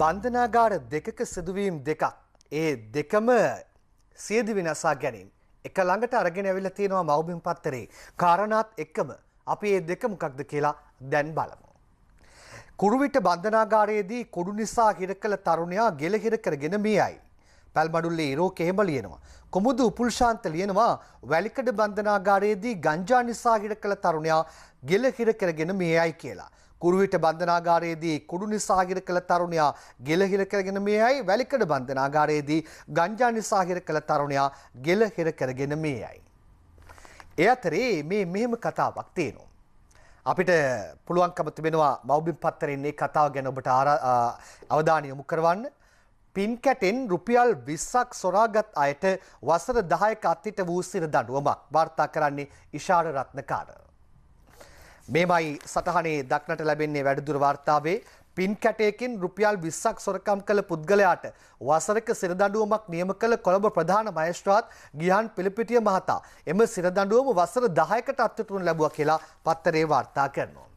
බන්ධනාගාර දෙකක සිදුවීම් දෙකක්. ඒ දෙකම සියදිවි නසා ගැනීම. එක ළඟට අරගෙන ඇවිල්ලා තියෙනවා මව්බිම් පත්තරේ. කාරණාත් එක්කම අපි මේ දෙක මොකක්ද කියලා දැන් බලමු. කුරුවිට බන්ධනාගාරයේදී කුඩු නිසා හිර කළ තරුණයා ගෙල හිර කරගෙන මියයි. පැල්මඩුල්ලේ ඉරෝක එහෙම ලියනවා. කුමුදු උපුල් ශාන්ත ලියනවා වැලිකඩ බන්ධනාගාරයේදී ගංජා නිසා හිර කළ තරුණයා ගෙල හිර කරගෙන මියයි කියලා. කුරුවිට බන්ධනාගාරයේදී කුඩු නිසා හිර කළ තරුණයා ගෙල හිර කරගෙන මියයි. වැලිකඩ බන්ධනාගාරයේදී ගංජා නිසා හිර කළ තරුණයා ගෙල හිර කරගෙන මියයි. ඒ අතරේ මේ මෙහෙම කතාවක් තියෙනවා. අපිට පුළුවන්කම තිබෙනවා මව්බිම් පත්තරෙන් මේ කතාව ගැන ඔබට අවධානය යොමු කරවන්න. පින් කැටෙන් රුපියල් 20ක් සොරාගත් අයට වසර 10ක අත්හිට වූ සිර දඬුවමක්. වාර්තා කරන්නේ ඉෂාර රත්නකාර. මේමයි සටහනේ දක්නට ලැබෙන්නේ වැඩිදුර වාර්තාවේ. පින් කැටයකින් රුපියල් 20ක් සොරකම් කළ පුද්ගලයාට වසරක සිර දඬුවමක් නියම කළ කොළඹ ප්‍රධාන මහේස්ත්‍රාත් ගියහන් පිලිපිටිය මහතා එම සිර දඬුවම වසර 10කට අත්හිටුවනු ලැබුවා කියලා පත්තරේ වාර්තා කරනවා.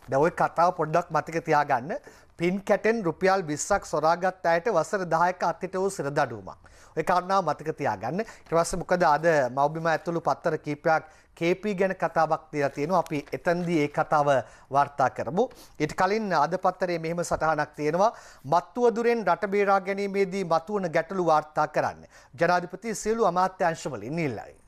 දැන් ඔය කතාව පොඩ්ඩක් මතක තියාගන්න. පින් කැටෙන් රුපියල් 20ක් සොරාගත් අයට වසර 10ක අත්හිට වූ සිර දඬුවමක්. ඔය කාරණාව මතක තියාගන්න. ඊට පස්සේ මොකද අද මව්බිම ඇතුළු පත්තර කීපයක් KP ගැන කතාවක් දීලා තියෙනවා. අපි එතනදී ඒ කතාව වාර්තා කරමු. ඊට කලින් අද පත්තරේ මෙහෙම සටහනක් තියෙනවා. මත්තුවදුරෙන් රට බේරා ගැනීමේදී මතුවන ගැටලු වාර්තා කරන්න. ජනාධිපති සියලු අමාත්‍යාංශ වලින් ඉල්ලයි.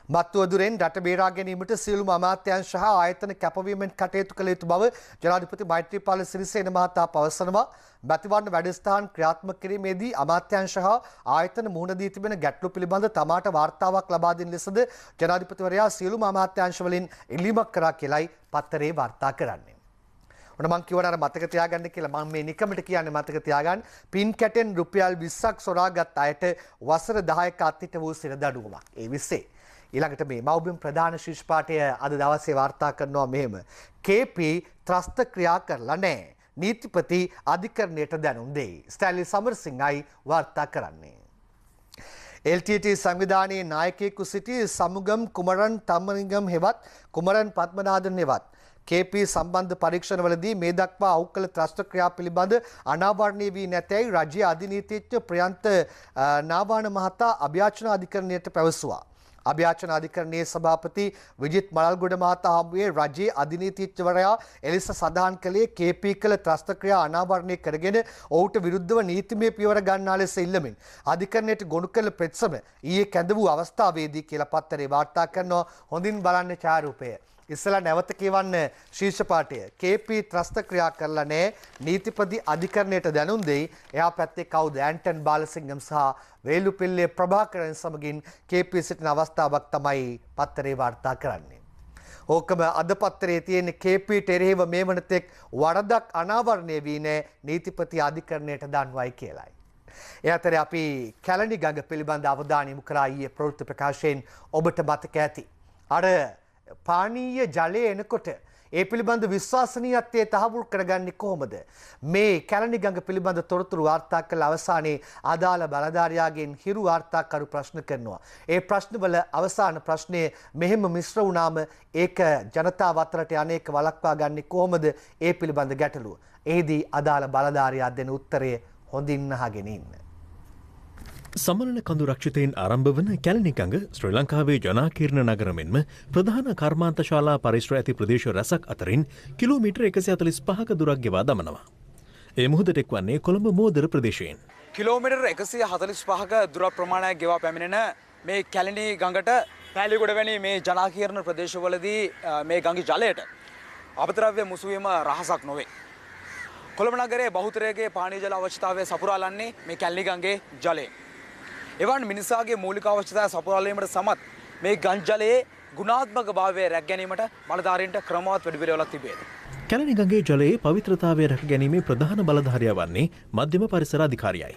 මත්තුවදුරෙන් රට බේරා ගැනීමට සියලුම අමාත්‍යාංශ හා ආයතන කැපවීමෙන් කටයුතු කළ යුතු බව ජනාධිපති මෛත්‍රීපාල සිරිසේන මහතා පවසනවා. මැතිවරණ වැඩසටහන් ක්‍රියාත්මක කිරීමේදී අමාත්‍යාංශ හා ආයතන මුහුණ දී තිබෙන ගැටලු පිළිබඳ තමාට වාර්තාවක් ලබා දෙන ලෙසද ජනාධිපතිවරයා සියලුම අමාත්‍යාංශ වලින් ඉල්ලීමක් කරා කියලායි පත්තරේ වාර්තා කරන්නේ. ඔන්න මං කියවන අර මතක තියාගන්න කියලා මං මේ නිකමට කියන්නේ මතක තියාගන්න. පින් කැටෙන් රුපියල් 20ක් සොරාගත් අයට වසර 10ක අත්හිට වූ සිර දඬුවමක්. ඒ විස්සේ ඊළඟට මේ මව්බිම් ප්‍රධාන ශීර්ෂ පාඨය අද දවසේ වාර්තා කරනවා මෙහෙම. KP ත්‍රස්ත ක්‍රියා කරලා නැහැ. නීතිපති අධිකරණයට දැනුම් දෙයි. ස්ටැන්ලි සමරසිංහයි වාර්තා කරන්නේ. LTT සංවිධානයේ නායකයෙකු සිටි සමුගම් කුමරන් තම්මනිගම් හෙවත් කුමරන් පද්මනාදන් හෙවත් KP සම්බන්ධ පරීක්ෂණවලදී මේ දක්වා අවු කළ ත්‍රස්ත ක්‍රියා පිළිබඳ අනාවරණය වී නැතැයි රජයේ අධිනීතිඥ ප්‍රියන්ත නාවාන මහතා අභ්‍යාචන අධිකරණයට පැවසුවා. අභ්‍යාචන අධිකරණයේ සභාපති විජිත් මලල්ගොඩ මහතා හමුවේ රජයේ අධිනීතිඥවරයා එලෙස සඳහන් කළේ KP කළ ත්‍රස්ත ක්‍රියා අනාවරණය කරගෙන ඔහුට විරුද්ධව නීතිමය පියවර ගන්නා ලෙස ඉල්ලමින් අධිකරණයට ගොනු කළ ප්‍රතිසම ඊයේ කැඳ වූ අවස්ථාවේදී කියලා පත්තරේ වාර්තා කරනවා. හොඳින් බලන්න ඡායාරූපය. ඉස්සලා නැවත කියවන්න ශීර්ෂ පාඨය. KP ත්‍රස්ත ක්‍රියා කරලා නෑ නීතිපති අධිකරණයට දැනුම් දෙයි. එහා පැත්තේ කවුද? ඇන්ටන් බාලසිංහම් සහ වේලුපිල්ලේ ප්‍රභාකරන් සමගින් KP සිටින අවස්ථාවක් තමයි පත්තරේ වාර්තා කරන්නේ. ඕකම අද පත්තරේ තියෙන KPට එරෙහිව මේ වන තෙක් වරදක් අනාවරණය වී නෑ නීතිපති අධිකරණයට දන්වයි කියලායි. ඒ අතරේ අපි කැලණි ගඟ පිළිබඳ අවධානය යොමු කරා ඊයේ ප්‍රවෘත්ති ප්‍රකාශයෙන් ඔබට මතක ඇති. අර පානීය ජලය එනකොට ඒ පිළිබඳ විශ්වාසනීයත්වය තහවුරු කරගන්නේ කොහොමද? මේ කැලණි ගඟ පිළිබඳ තොරතුරු වාර්තා කළ අවසානයේ අදාළ බලධාරියාගෙන් හිරු වාර්තාකරු ප්‍රශ්න කරනවා. ඒ ප්‍රශ්නවල අවසාන ප්‍රශ්නය මෙහෙම මිශ්‍ර වුණාම ඒක ජනතාව අතරට අනේක වළක්වා ගන්නේ කොහොමද? ඒ පිළිබඳ ගැටලුව. එහිදී අදාළ බලධාරියා දෙන උත්තරය හොඳින් අහගෙන ඉන්න. සමනල කඳු රක්ෂිතයෙන් ආරම්භ වන කැලණි ගඟ ශ්‍රී ලංකාවේ ජනාකීර්ණ නගර මෙන්ම ප්‍රධාන කර්මාන්ත ශාලා පරිසර ඇති ප්‍රදේශ රැසක් අතරින් කිලෝමීටර් 145ක දුරක් ගෙවා දමනවා. ඒ මුහුදට එක්වන්නේ කොළඹ මෝදර ප්‍රදේශයෙන්. කිලෝමීටර් 145ක දුර ප්‍රමාණයක් ගෙවා පැමිණෙන මේ කැලණි ගඟට පෑලිගොඩ වැනි මේ ජනාකීර්ණ ප්‍රදේශවලදී මේ ගඟේ ජලයට අපද්‍රව්‍ය මුසුවීම රහසක් නොවේ. කොළඹ නගරයේ බහුතරයගේ පානීය ජල අවශ්‍යතාවය සපුරාලන්නේ මේ කැලණි ගඟේ ජලයෙන්. එවන් මිනිසාගේ මූලික අවශ්‍යතා සපුරාලීමට සමත් මේ ගං ජලයේ ගුණාත්මක භාවය රැක් ගැනීමට බලධාරීන්ට ක්‍රමවත් වැඩපිළිවෙලක් තිබේ. කැලණි ගඟේ ජලයේ පවිත්‍රතාවය රැක ගැනීමේ ප්‍රධාන බලධාරියා වන්නේ මධ්‍යම පරිසර අධිකාරියයි.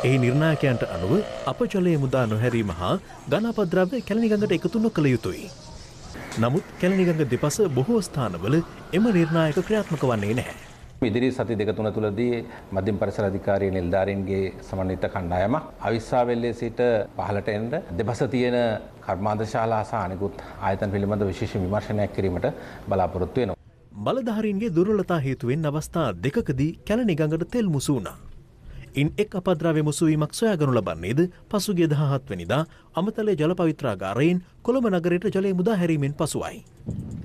එහි නිර්ණායකයන්ට අනුව අප ජලයේ මුදා නොහැරීම හා ඝන අපද්‍රව්‍ය කැලණි ගඟට එකතු නොකළ යුතුයි. නමුත් කැලණි ගඟ දෙපස බොහෝ ස්ථානවල එම නිර්ණායක ක්‍රියාත්මක වන්නේ නැහැ. ඉදිරි සති දෙක තුන තුලදී මධ්‍යම පරිසර අධිකාරිය නිලධාරීන්ගේ සමන්විත කණ්ඩායමක් අවිස්සාවැල්ලේ සිට පහළට එන්න දෙපස තියෙන කර්මාන්ත ශාලා සහ අනිකුත් ආයතන පිළිබඳ විශේෂ විමර්ශනයක් කිරීමට බලාපොරොත්තු වෙනවා. බලධාරීන්ගේ දුර්වලතා හේතුවෙන් අවස්ථා දෙකකදී කැලණි ගඟට තෙල් මුසු වුණා. ඉන් එක් අපද්‍රව්‍ය මුසුවීමක් සොයාගනු ලබන්නේද පසුගිය 17 වෙනිදා අමතලේ ජල පවිත්‍රාගාරයෙන් කොළඹ නගරයට ජලය මුදා හැරීමෙන් පසුවයි.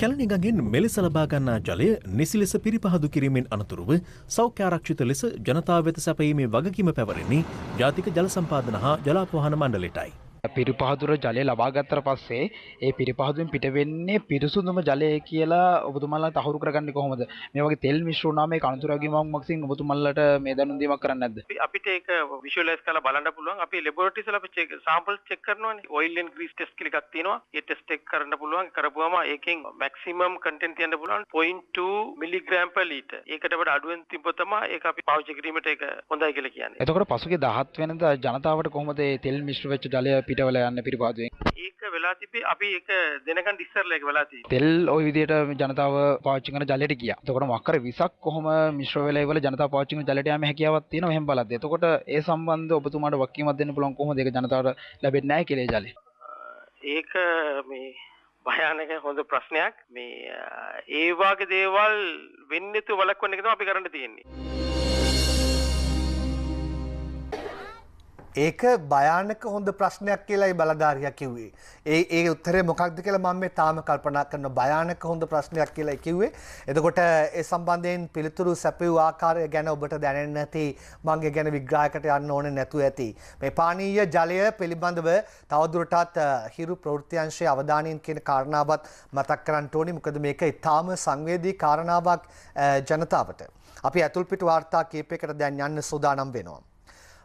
කැලණි ගඟෙන් මෙලෙස ලබා ගන්නා ජලය නිසි ලෙස පිරිපහදු කිරීමෙන් අනතුරුව සෞඛ්‍යාරක්ෂිත ලෙස ජනතාව වෙත සැපයීමේ වගකීම පැවරෙන්නේ ජාතික ජල සම්පාදන හා ජලාපවාහන මණ්ඩලයටයි. පිරිපහදුර ජලය ලබා ගත්තට පස්සේ ඒ පිරිපහදුවෙන් පිට වෙන්නේ පිරිසුදුම ජලය කියලා ඔබතුමාලා තහවුරු කරගන්නේ කොහොමද? මේ වගේ තෙල් මිශ්‍ර වුණාම ඒක අනතුරු වගකීමක් මගින් ඔබතුමාලාට මේ දැනුම් දීමක් කරන්නේ නැද්ද? අපිට ඒක විෂුවලයිස් කරලා බලන්න පුළුවන්. අපි ලැබොරටරිස් වල අපි සාම්පල් චෙක් කරනවානේ. ඔයිල් ඇන්ඩ් ග්‍රීස් ටෙස්ට් කියලා එකක් තියෙනවා. ඒ ටෙස්ට් එක කරන්න පුළුවන්. කරපුවම ඒකෙන් මැක්සිමම් කන්ටෙන්ට් තියන්න පුළුවන් 0.2 මිලිග්‍රෑම් per ලීටර්. ඒකට වඩා අඩුවෙන් තිබ්බොත් තමයි ඒක අපි පාවිච්චි කිරීමට ඒක හොඳයි කියලා කියන්නේ. එතකොට පසුගිය 17 වෙනිදා ජනතාවට කොහොමද මේ තෙල් මිශ්‍ර වෙච්ච ජලය පිටවල යන්න පිරිපහදුවෙන්? ඒක වෙලා තිබේ අපි ඒක දෙනකන් ඉස්සරලා ඒක වෙලා තියෙන්නේ. තෙල් ওই විදිහට ජනතාව පාවිච්චි කරන ජලයට ගියා. එතකොට මොකක් හරි විසක් කොහොම මිශ්‍ර වෙලා ඉවල ජනතාව පාවිච්චි කරන ජලයට යාම හැකියාවක් තියෙනවා එහෙම බලද්දී. එතකොට ඒ සම්බන්ධව ඔබතුමාට වගකීමක් දෙන්න පුළුවන් කොහොමද ඒක ජනතාවට ලැබෙන්නේ නැහැ කියලා ඒ ජලය? ඒක මේ භයානක හොඳ ප්‍රශ්නයක්. මේ ඒ වගේ දේවල් වෙන්නේ නැතුව වළක්වන්න එක තමයි අපි කරන්න තියෙන්නේ. ඒක භයානක හොඳ ප්‍රශ්නයක් කියලායි බලධාරියා කිව්වේ. ඒ ඒ උත්තරේ මොකක්ද කියලා මම මේ තාම කල්පනා කරනවා. භයානක හොඳ ප්‍රශ්නයක් කියලායි කිව්වේ. එතකොට ඒ සම්බන්ධයෙන් පිළිතුරු සැපයූ ආකාරය ගැන ඔබට දැනෙන්න ඇති. මම ඒ ගැන විග්‍රහයකට යන්න ඕනේ නැතුව ඇති. මේ පානීය ජලය පිළිබඳව තවදුරටත් හිරු ප්‍රවෘත්ති අංශයේ අවධානයෙන් කියන කාරණාවත් මතක් කරන්න ඕනේ. මොකද මේක ඉතාම සංවේදී කාරණාවක් ජනතාවට. අපි ඇතුල් පිටු වාර්තා කීපයකට දැන් යන්න සූදානම් වෙනවා.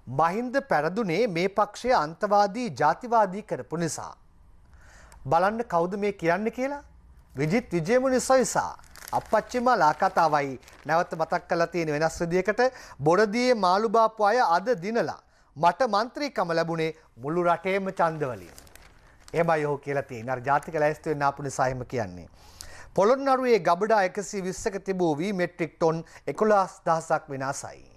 මහින්ද පැරදුනේ මේ පක්ෂය අන්තවාදී ජාතිවාදී කරපු නිසා. බලන්න කවුද මේ කියන්නේ කියලා? විජිත් විජේමුනි සොයසා අප්පච්චිම ලාකතාවයි නැවත මතක් කරලා තියෙන වෙනස් විදියකට. බොරදියේ මාළු බාපු අය අද දිනලා මට මන්ත්‍රීකම ලැබුණේ මුළු රටේම ඡන්ද වලින්. එහෙමයි ඔහු කියලා තියෙන්නේ. අර ජාතික ලැයිස්තු වෙන්න ආපු නිසා එහෙම කියන්නේ. පොළොන්නරුවේ ගබඩා 120ක තිබූ වී මෙට්‍රික් ටොන් 11000ක් විනාශයි.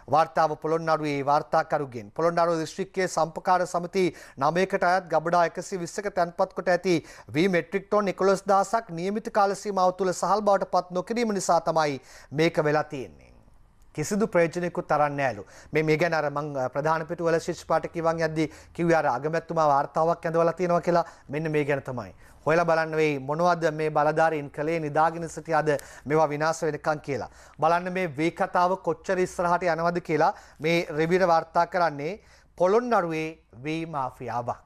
වාර්තාව පොළොන්නරුවේ වාර්තාකරුගෙන්. පොළොන්නරුව දිස්ත්‍රික්කයේ සම්පකාර සමිති 9කට අයත් ගබඩා 120ක තැන්පත් කොට ඇති වී මෙට්‍රික් ටොන් 11000ක් නියමිත කාල සීමාව තුළ සහල් බවට පත් නොකිරීම නිසා තමයි මේක වෙලා තියෙන්නේ. කිසිදු ප්‍රයෝජනයකුත් අරන් නෑලු. මේ ගැන අර මං ප්‍රධාන පිටුවල ශිෂ්‍ය පාඨ කිවන් යද්දී කිව්වේ අර අගමැතිතුමා වාර්තාවක් ඇඳවලා තියෙනවා කියලා. මෙන්න මේ ගැන තමයි. හොයලා බලන්න වෙයි මොනවද මේ බලධාරීන් කළේ නිදාගෙන සිටියාද මේවා විනාශ වෙනකන් කියලා. බලන්න මේ වී කතාව කොච්චර ඉස්සරහට යනවද කියලා මේ රෙවිර වාර්තා කරන්නේ පොළොන්නරුවේ වී මාෆියාවක්.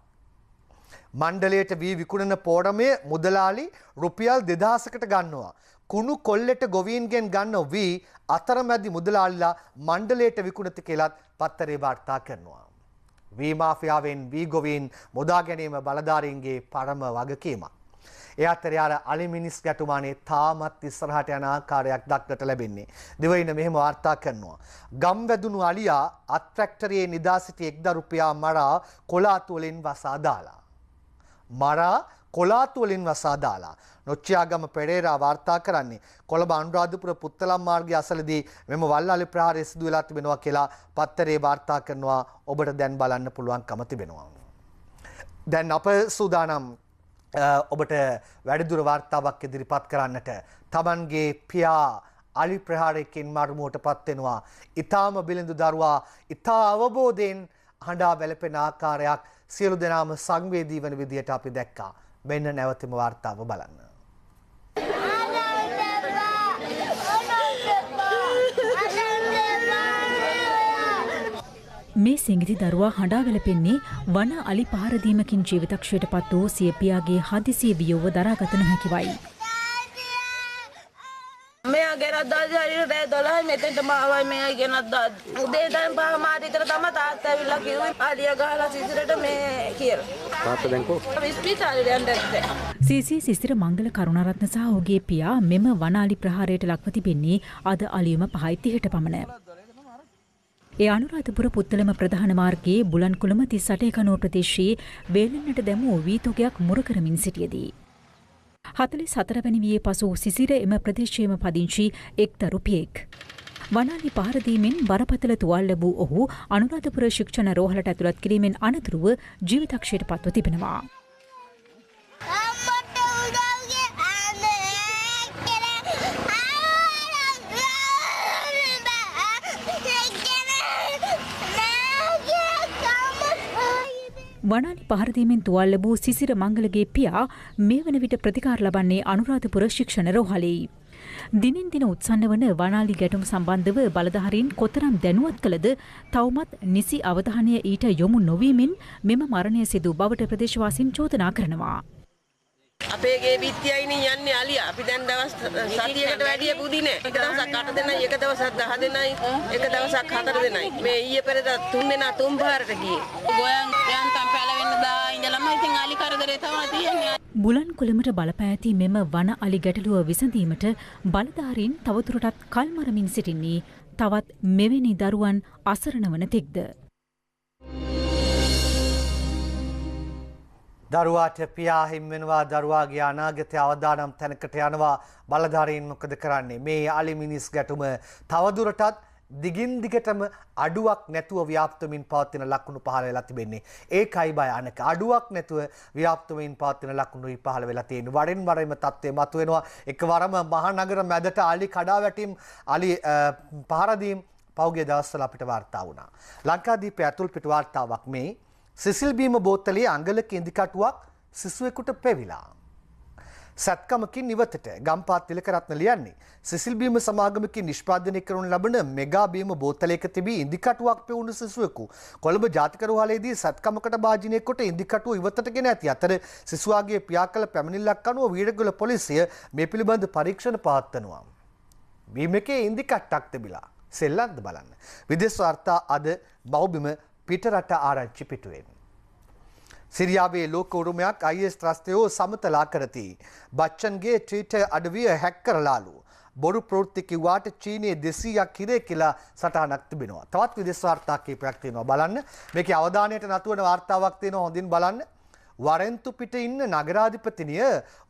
මණ්ඩලයට වී විකුණන පෝරමය මුදලාලි රුපියල් 2000කට ගන්නවා. කුණු කොල්ලෙට ගොවීන්ගෙන් ගන්න වී අතරමැදි මුදලාලිලා මණ්ඩලයට විකුණති කියලත් පත්තරේ වාර්තා කරනවා. වී මාෆියාවෙන් වී ගොවීන් මුදා ගැනීම බලධාරීන්ගේ පරම වගකීමක්. ඒ අතරේ අර අලි මිනිස් ගැටුමානේ තාමත් ඉස්සරහට යන ආකාරයක් දක්නට ලැබෙන්නේ. දිවයින මෙහෙම වාර්තා කරනවා. ගම් වැදුණු අලියා අත්‍රැක්ටරයේ නිදා සිටි එක්දරු රුපියා මරා කොළ අතු වලින් වසා දාලා. මරා කොළ අතු වලින් වසා දාලා. නොච්චියාගම පෙරේරා වාර්තා කරන්නේ කොළඹ අනුරාධපුර පුත්තලම් මාර්ගයේ අසලදී මෙම වල් අලි ප්‍රහාරය සිදු වෙලා තිබෙනවා කියලා පත්තරේ වාර්තා කරනවා. ඔබට දැන් බලන්න පුළුවන්කම තිබෙනවා. දැන් අප සූදානම් ඔබට වැඩිදුර වාර්තාවක් ඉදිරිපත් කරන්නට. තමන්ගේ පියා අලි ප්‍රහාරයකින් මරමුවට පත් වෙනවා. ඊටාම බිලිඳු දරුවා ඊටා අවබෝධයෙන් හඬා වැළපෙන ආකාරයක් සියලු දෙනාම සංවේදී වන විදියට අපි දැක්කා. මෙන්න නැවතම වාර්තාව බලන්න. මේ සිංගිති දරුවා හඬා වැළපෙන්නේ වන අලි පහර දීමකින් ජීවිතක්ෂයට පත් වූ සිය පියාගේ හදිසිය වියෝව දරාගත නොහැකිවයි. මෙයා ගෙනත් දාද්දි හරියට රෑ 12යි මෙතෙන්ට මාවයි මෙයා ගෙනත් දාද්දි. උදේ දැන් පහ මාර විතර තමයි තාත්තා ඇවිල්ලා කිව්වේ අලියා ගහලා සිසිරට මේ කියලා. තාත්තා දැන් කො? ස්පිතාලේ යන්න ඇත්තේ. සීසී සිසිර මංගල කරුණාරත්න සහ ඔහුගේ පියා මෙම වන අලි ප්‍රහාරයට ලක්ව තිබෙන්නේ අද අලියම 5:30ට පමණ. ඒ අනුරාධපුර පුත්තලම ප්‍රධාන මාර්ගයේ බුලන්කුලම 38 කනුව ප්‍රදේශයේ වේලන්නට දැමූ වී තොගයක් මුර කරමින් සිටියදී 44 වැනි වියේ පසු සිසිර එම ප්‍රදේශයේම පදිංචි එක් දරු පියෙක්. වනාලි පහර දීමෙන් බරපතල තුවාල ලැබූ ඔහු අනුරාධපුර ශික්ෂණ රෝහලට ඇතුළත් කිරීමෙන් අනතුරුව ජීවිතක්ෂයට පත්ව තිබෙනවා. වනාලි පහර දීමෙන් තුවාල ලැබූ සිසිර මංගලගේ පියා මේ වන විට ප්‍රතිකාර ලබන්නේ අනුරාධපුර ශික්ෂණ රෝහලේ. දිනෙන් දින උත්සන්න වන වනාලි ගැටුම් සම්බන්ධව බලධාරීන් කොතරම් දැනුවත් කළද තවමත් නිසි අවධානය ඊට යොමු නොවීමෙන් මෙම මරණය සිදු බවට ප්‍රදේශවාසීන් චෝදනා කරනවා. අපේ ගේ බිත්තියයිනේ යන්නේ අලියා. අපි දැන් දවස් සතියකට වැඩිය පුදි නෑ. එක දවසක් 8 දෙනයි, එක දවසක් 10 දෙනයි, එක දවසක් 4 දෙනයි. මේ ඊයේ පෙරේදා 3 දෙනා තුන් පාරට ගියේ. ගෝයන් යන්තම් පැලවෙන්න දා ඉඳලම ඉතින් අලි කරදරේ තමයි තියෙන්නේ. බුලන්කුලමට බලපෑ ඇති මෙම වන අලි ගැටලුව විසඳීමට බලධාරීන් තවදුරටත් කල්මරමින් සිටින්නේ තවත් මෙවැනි දරුවන් අසරණ වන තෙක්ද? දරුවාට පියා හිමි වෙනවා, දරුවාගේ අනාගතය අවදානම් තැනකට යනවා. බලධාරීන් මොකද කරන්නේ? මේ අලි මිනිස් ගැටුම තවදුරටත් දිගින් දිගටම අඩුවක් නැතුව ව්‍යාප්ත වෙමින් පවතින ලකුණු පහළ වෙලා තිබෙන්නේ. ඒකයි භයානක. අඩුවක් නැතුව ව්‍යාප්ත වෙමින් පවතින ලකුණුයි පහළ වෙලා තියෙන්නේ. වරින් වරම තත්ත්වය මතුවෙනවා. එකවරම මහනගර මැදට අලි කඩාවැටීම්, අලි පහර දීම් පහුගිය දවස්වල අපිට වාර්තා වුණා. ලංකාදීපයේ ඇතුල් පිටු වාර්තාවක් මේ. සිසිල් බීම බෝතලයේ අඟලක ඉදිකටුවක් සිසුවෙකුට පෙවිලා. සත්කමකින් ඉවතට ගම්පහ තිලකරත්න ලියන්නේ. සිසිල් බීම සමාගමකින් නිෂ්පාදනය කරනු ලබන මෙගා බීම බෝතලයක තිබී ඉදිකටුවක් පෙවුණු සිසුවෙකු කොළඹ ජාතික රෝහලේදී සත්කමකට භාජනය කොට ඉදිකටුව ඉවතට ගෙන ඇති අතර සිසුවාගේ පියා කළ පැමිණිල්ලක් අනුව වීරගොල පොලිසිය මේ පිළිබඳ පරීක්ෂණ පවත්වනවා. බීම එකේ ඉදිකට්ටක් තිබිලා. සෙල්ලම්ද බලන්න. විදේශ වාර්තා අද බෞබිම පිටරට ආරංචි පිටුවෙන්. සිරියාවේ ලෝක උරුමයක් IS ත්‍රස්තයෝ සමතලා කරති. බච්චන්ගේ ට්විටර් අඩවිය හැක් කරලාලු. බොරු ප්‍රවෘත්ති කිව්වාට චීනයේ 200ක් හිරේ කියලා සටහනක් තිබෙනවා. තවත් විදේශ වාර්තා කිහිපයක් තියෙනවා බලන්න. මේකේ අවධානයට නතුවන වාර්තාවක් තියෙනවා හොඳින් බලන්න. වරෙන්තු පිට ඉන්න නගරාධිපතිනිය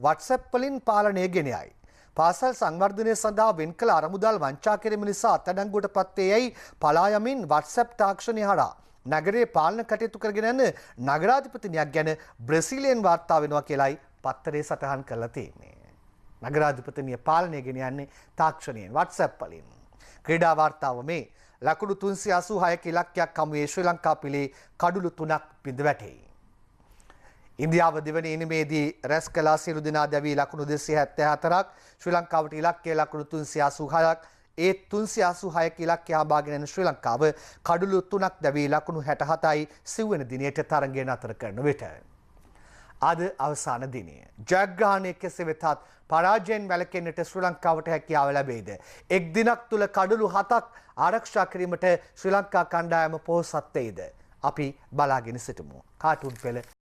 WhatsApp වලින් පාලනය ගෙන යයි. පාසල් සංවර්ධනය සඳහා වෙන් කළ අරමුදල් වංචා කිරීම නිසා අත්අඩංගුවට පත් වේ යයි පලා යමින් WhatsApp තාක්ෂණය හරහා නගරයේ පාලන කටයුතු කරගෙන යන නගරාධිපතිනියක් ගැන බ්‍රසීලියන් වාර්තා වෙනවා කියලායි පත්තරේ සටහන් කරලා තියෙන්නේ. නගරාධිපතිනිය පාලනය ගෙන යන්නේ තාක්ෂණයෙන් WhatsApp වලින්. ක්‍රීඩා වාර්තාව මේ. ලකුණු 386ක ඉලක්කයක් හමුවේ ශ්‍රී ලංකා පිළේ කඩුළු 3ක් බිඳ වැටේ. ඉන්දියාව දෙවැනි ඉනිමේදී රැස් කළා සියලු දෙනා දැවී ලකුණු 274ක්. ශ්‍රී ලංකාවට ඉලක්කය ලකුණු 386ක්. ඒ 386ක ඉලක්කය හඹාගෙන යන ශ්‍රී ලංකාව කඩුළු 3ක් දැවී ලකුණු 67යි සිව්වන දිනයට තරගය නතර කරන විට. අද අවසාන දිනය. ජයග්‍රහණය කෙසේ වෙතත් පරාජයෙන් වැළකෙන්නට ශ්‍රී ලංකාවට හැකියාව ලැබෙයිද? එක් දිනක් තුල කඩුළු 7ක් ආරක්ෂා කිරීමට ශ්‍රී ලංකා කණ්ඩායම පොහොසත් වෙයිද? අපි බලාගෙන සිටිමු. කාටුන් පෙළ